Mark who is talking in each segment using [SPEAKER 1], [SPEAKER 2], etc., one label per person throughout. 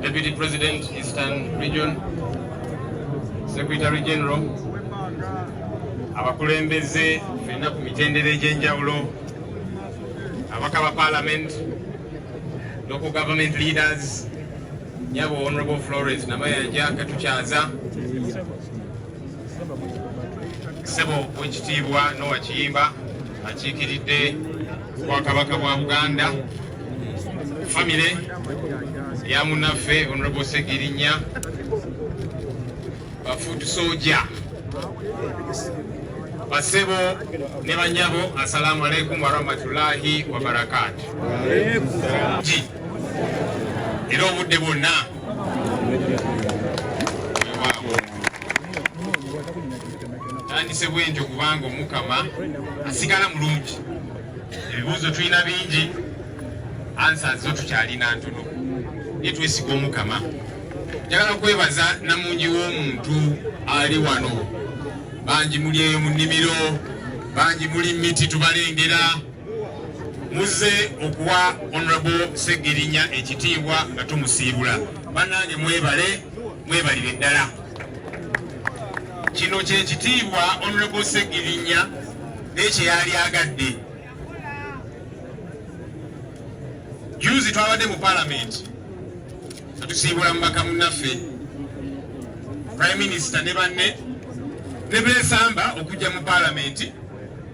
[SPEAKER 1] Deputy President, Eastern Region, Secretary General, abakulembeze ffenna ku mitendera egy'enjawulo, ababaka ba Parliament, local government leaders, nyabo Honorable Florence Namayanja Katukyaza, ssebo w'ekitiibwa Noah Kiyimba akiikiridde Obwakabaka bwa Buganda, famire ya munnaffe Honorable Ssegirinya, ba foot soldier, basebo ne banyabo, assalamu alaikum warahmatullahi wabarakatu. Era obudde bwonna tandise bwentyo kubanga Omukama asigala mulungi. Ebibuuzo tulina bingi, answers zo tukyalina ntono, naye twesiga Omukama. Njagala kwebaza namungi w'omuntu ali wano. Bangi muli eyo mu nnimiro, bangi muli miti, tubalengera. Muzze okuwa Honorable Ssegirinya ekitiibwa nga tumusiibula. Bannange mwebale, mwebalire ddala. Kino kyekitiibwa Honorable Ssegirinya naye kyeyali agadde. Juzi twabadde mu Palamenti nga tusiibula mubaka munnaffe, Prime Minister ne banne ne beesamba okujja mu Palamenti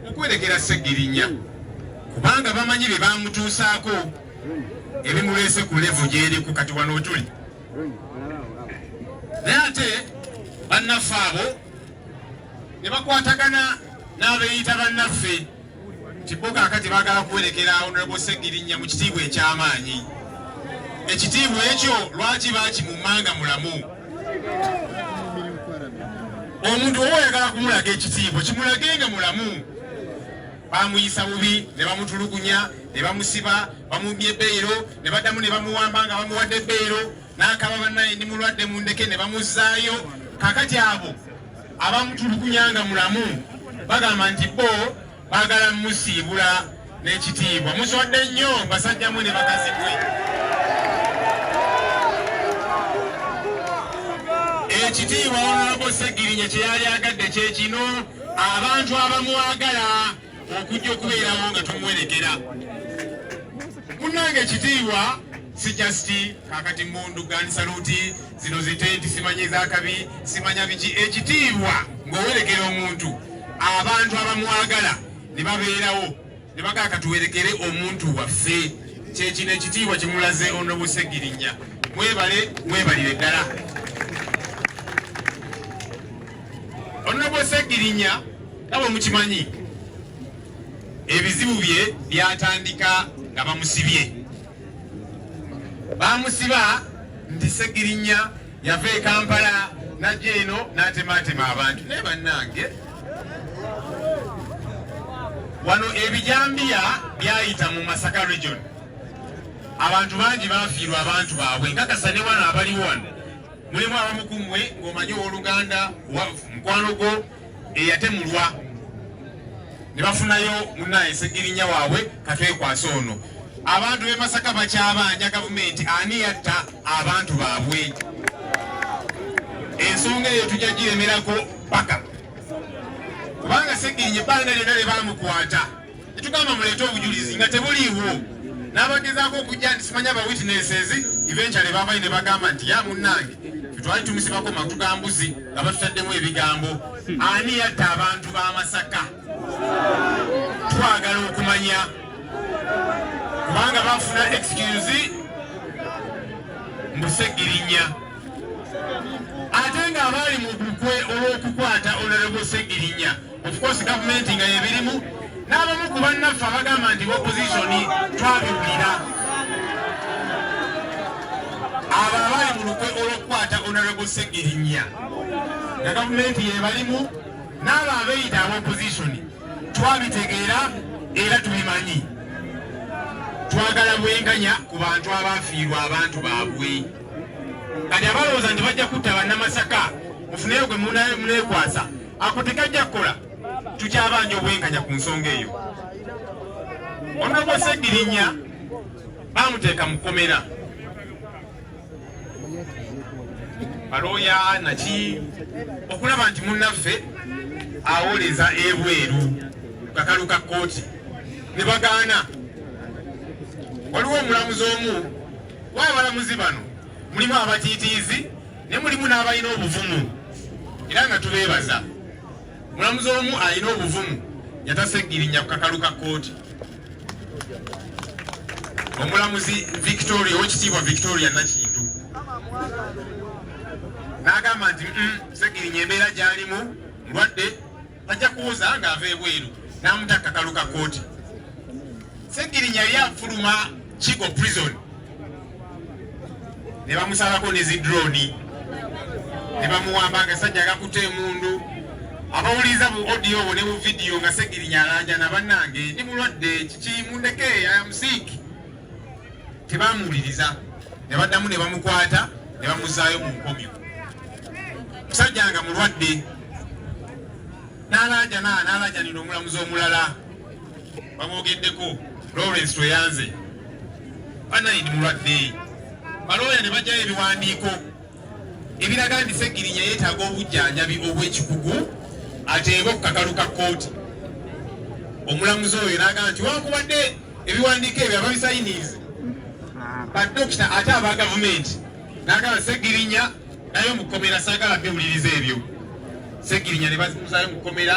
[SPEAKER 1] okuwerekera Ssegirinya, kubanga bamanyi bye bamutuusaako ebimuleese ku level gyeriku kati wano wetuli. Naye ate bannaffe abo ne bakwatagana n'abeeyita bannaffe nti bo kaakati baagala kuwerekera Honorable Ssegirinya mu kitiibwa eky'amaanyi. Ekitiibwa ekyo lwaki bakimummanga mulamu? Omuntu oba oyagala kumulaga ekitiibwa kimulage nga mulamu. Bamuyisa bubi ne bamutulugunya ne bamusiba, bamumye beyiro ne baddamu ne bamuwamba nga bamuwadde beyiro, n'akaba bannaye ndi mulwadde mundeke, ne bamuzzaayo. Kakati abo abamutulugunya nga mulamu bagamba nti bo baagala mumusiibula n'ekitiibwa. Muswadde nnyo basajja mwe ne bakazi mwe. Ekitiibwa Honorable Ssegirinya kye yali agadde kye kino, abantu abamwagala okujja okubeerawo nga tumuwerekera. Munnange, ekitiibwa si just kakati mundu gun salute zino zitenti simanya ezakabi simanya biki. Ekitiibwa ng'owerekera omuntu, abantu abamwagala ne babeerawo ne bagaa katuwerekere omuntu waffe, kyekino ekitiibwa kimulaze Honorable Ssegirinya. Mwebale, mwebalire ddala. Honorable Ssegirinya nga bwe mukimanyi, ebizibu bye byatandika nga bamusibye. Bamusiba nti Ssegirinya yava e Kampala najja eno n'atemaatema abantu. Naye bannange, wano ebijambiya byayita mu Masaka region, abantu bangi bafiirwa abantu baabwe. Nkakasa ne wano abaliwo wano mulimu abamu ku mmwe ng'omanyi owooluganda, mukwano gwo eyatemulwa, ne bafunayo munnaye Ssegirinya waabwe katwekwasa ono. Abantu b'e Masaka bakyabanja gavumenti ani yatta abantu baabwe. Ensonga eyo tujja giremerako paka, kubanga Ssegirinya ebbanga lyonna lye bamukwata tetugamba muleete obujulizi nga tebuliiwo, n'abagezaako okujja nti simanya ba witnesses, eventually bavayo ne bagamba nti ya munnange twali tumusibako matu ga mbuzi nga batutaddemu ebigambo. Ani yatta abantu ba Masaka? Twagala okumanya, kubanga bafuna excuse mbu Ssegirinya, ate ng'abaali mu lukwe olw'okukwata Honorable Ssegirinya, of course gavumenti nga yebirimu n'abamu ku bannaffe abagamba nti opposition, twabiwulira. Abo abali mu lukwe olw'okukwata Honorable Ssegirinya nga gavumenti yebalimu n'abo abeeyita ab'opposition, twabitegeera era tubimanyi. Twagala bwenkanya ku bantu abafiirwa abantu baabwe. Kati abalowooza nti bajja kutta Bannamasaka mufuneyo gwe muneekwasa, ako tekajja kukola. Tukyabanja obwenkanya ku nsonga eyo. Honorable Ssegirinya bamuteeka mu kkomera. Balooya naki okulaba nti munnaffe awoleza ebweru kakalu ka kkooti ne bagaana. Waliwo omulamuzi omu w'abalamuzi bano, mulimu abatiitiizi ne mulimu n'abalina obuvumu, era nga tubeebaza. Mulamuzi omu alina obuvumu yata Ssegirinya ku kakalu ka kkooti, omulamuzi Victoria, owekitiibwa Victoria Nakintu, n'agamba nti Ssegirinya embeera gy'alimu mulwadde, ajja kuwoza ng'ava ebweru, n'amuta ku kakalu ka kkooti. Ssegirinya yali afuluma Kigo Prison ne bamusalako ne zi drone ne bamuwamba nga sajja gakutte emundu. Abawuliriza bu audio obwo ne bu video nga Ssegirinya alaajana, "Bannange, ndi mulwadde, kiki, mundeke, I am sick." Tebamuwuliriza, ne baddamu ne bamukwata ne bamuzaayo mu nkomyo. Musajja nga mulwadde n'alaajana, n'alaajanira omulamuzi omulala bamwogeddeko, Lawrence Tweyanze, "Banaye, ndi mulwadde." Balooya ne bajjayo ebiwandiiko ebiraga nti Ssegirinya yeetaaga obujjanjabi obw'ekikugu, ateebwe ku kakalu ka kkooti. Omulamuzi oyo n'agamba nti wankubadde ebiwandiiko ebyo ababisayiniize badokita ate aba gavumenti, n'agamba, "Ssegirinya naye omukomera, saagala biwuliriza ebyo." Ssegirinya ne bazimuzaayo mu kkomera.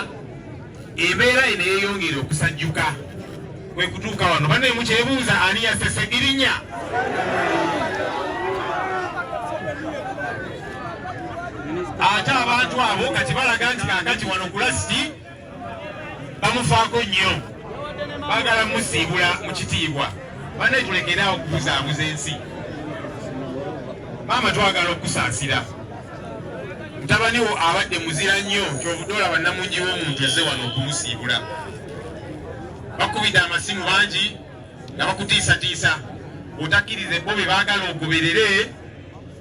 [SPEAKER 1] Embeera ye neyeyongera okusajjuka, kwe kutuuka wano. Banne, mukyebuuza ani yasse Ssegirinya? Ate abantu abo kati balaga nti kakati wano ku last bamufaako nnyo, baagala musiibula mu kitiibwa. Banne, tulekeraawo okubuzaabuza ensi. Maama, twagala okusaasira. Mutabani wo abadde muzira nnyo, kyovudde olaba namungi w'omuntu ezze wano okumusiibula. Bakubidde amasimu bangi nga bakutiisatiisa, otakkirize bo bye baagala ogoberere,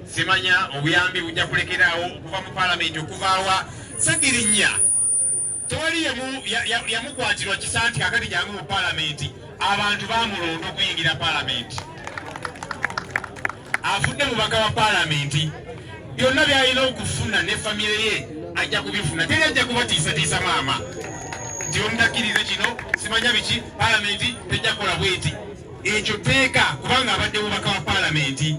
[SPEAKER 1] simanya obuyambi bujja kulekeraawo okuva mu paalamenti okuvaawa. Ssegirinya tewali yamukwatirwa kisa nti kakati jangu mu paalamenti. Abantu bamulonda okuyingira paalamenti, afudde mubaka wa paalamenti. Byonna byalina okufuna ne famire ye ajja kubifuna. Teri ajja kubatiisatiisa, maama, nti omutakkirize kino, simanya biki, paalamenti tejja kukola bweti. Ekyo teeka, kubanga abadde mubaka wa paalamenti.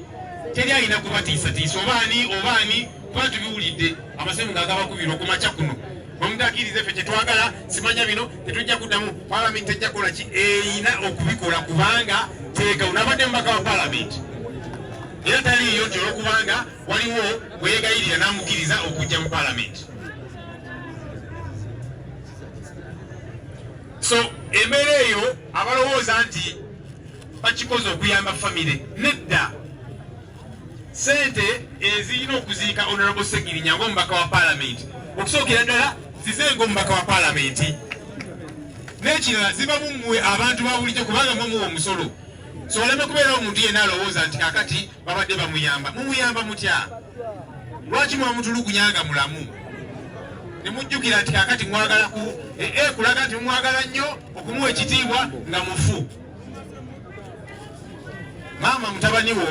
[SPEAKER 1] Teri alina kubatiisatiisa, obaani obaani, kuba tubiwulidde amasimu nga gabakubirwa okumakya kuno, "Bwemutakirize ffe kyetwagala, simanya bino, tetujja kuddamu, paalamenti tejja kukola ki." Eyina okubikola kubanga teeka, unabadde mubaka wa paalamenti, era taliiyo nti olwokubanga waliwo bweyegayirira n'amukkiriza okujja mu paalamenti. So embeera eyo, abalowooza nti bakikoze okuyamba famire, nedda. Sente ezirina okuziika Honorable Segirinya ng'omubaka wa paalamenti, okusookera ddala zize ng'omubaka wa paalamenti. N'ekirala, ziba mummwe abantu ba bulijjo, kubanga mwe muwa omusolo. So waleme kubeerawo omuntu yenna alowooza nti kakati babadde bamuyamba. Mumuyamba mutya? Lwaki mwamutulugunya nga mulamu, ne mujjukira nti kakati mwagala ku kulaga nti mumwagala nnyo, okumuwa ekitiibwa nga mufu? Maama, mutabani wo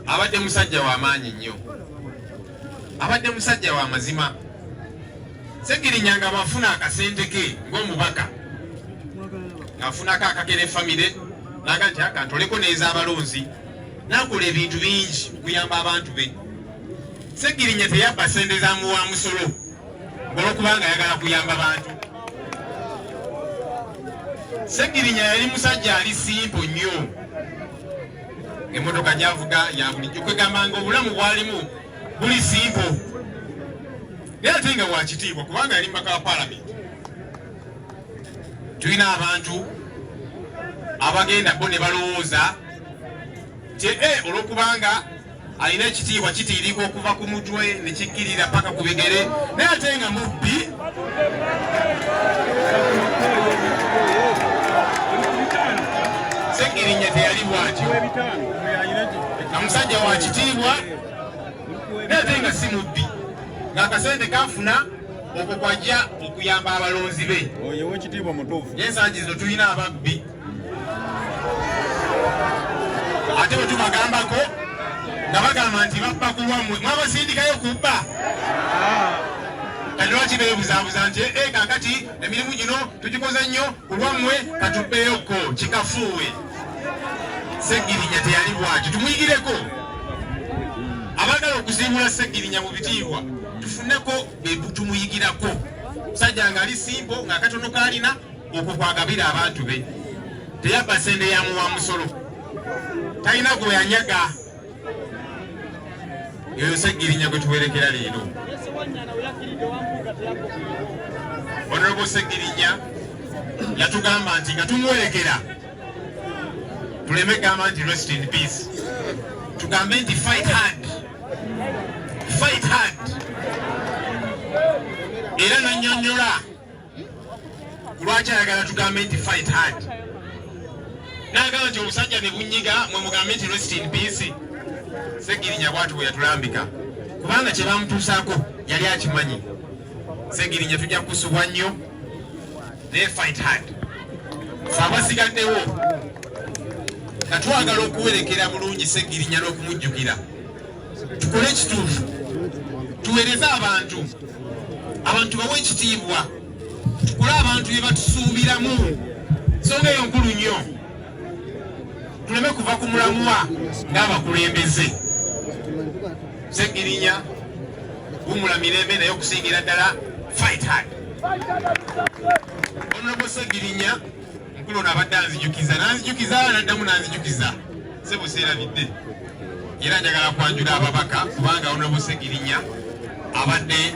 [SPEAKER 1] abadde musajja wa maanyi nnyo, abadde musajja wa mazima. Segirinya nga bwafuna akasente ke ng'omubaka, ng'afunako akakere famire, naga nti akantoleko n'ez'abalonzi, n'akola ebintu bingi okuyamba abantu be. Segirinya teyabba sente za muwa musolo ng'olwokubanga ayagala kuyamba bantu. Segirinya yali musajja ali simple nnyo. Emmotoka gyavuga ya bulijjo, kwegamba nga obulamu bwalimu buli simple, naye ate nga wakitiibwa kubanga yali mubaka wa paalamenti. Tulina abantu abagenda bo ne balowooza nti olwokubanga alina ekitiibwa kitiirika okuva ku mutwe ne kikkirira paka ku bigere, naye ate nga mubbi. Segirinya teyali bw'atyo, nga musajja wa kitiibwa naye ate nga si mubbi, ng'akasente kafuna okwo kwajja okuyamba abalonzi be.
[SPEAKER 2] Oyo owekitiibwa mutuufu.
[SPEAKER 1] Ensangi zino tulina ababbi, ate bwe tubagambako Nga bagamba nti babba ku lwammwe, mwabasindikayo kubba? Kati lwaki beebuzaabuza nti e kaakati emirimu gino tugikoze nnyo ku lwammwe, katubbeyokko? Kikafuuwe. Segirinya teyali bwatyo, tumuyigireko. Abaagala okuzimbula Segirinya mu bitiibwa, tufuneko tumuyigirako. Musajja nga ali simple, ng'akatono kaalina okwo kwagabira abantu be. Teyabba sente ya muwa musolo, talina gwe yanyaga. Eyo Segirinya gwe tuwerekera leero. Honorable Segirinya yatugamba nti nga tumuwerekera tuleme gamba nti "Rest in peace", tugambe nti "Fight hard, fight hard". Era nanyonyola lwaki ayagala tugambe nti "Fight hard". N'agamba nti obusajja ne bunyiga, mwe mugambe nti "Rest in peace". Segirinya bwatu bwe yatulambika, kubanga kye bamutuusaako yali akimanyi. Segirinya, tujja kusubwa nnyo, naye fight hard. Fe abasigaddewo nga twagala okuwerekera bulungi Segirinya n'okumujjukira, tukole ekituufu, tuweereze abantu, abantu bawe ekitiibwa, tukole abantu bye batusuubiramu. Nsonga eyo nkulu nnyo, tuleme kuva ku mulamwa ng'abakulembeze. Segirinya, wumula mirembe, naye okusingira ddala fight hard. Honorable Segirinya, mukulu ono abadde anzijukiza, nanzijukiza, naddamu nanzijukiza. Sebo, seerabidde. Era njagala kwanjula ababaka, kubanga Honorable Segirinya abadde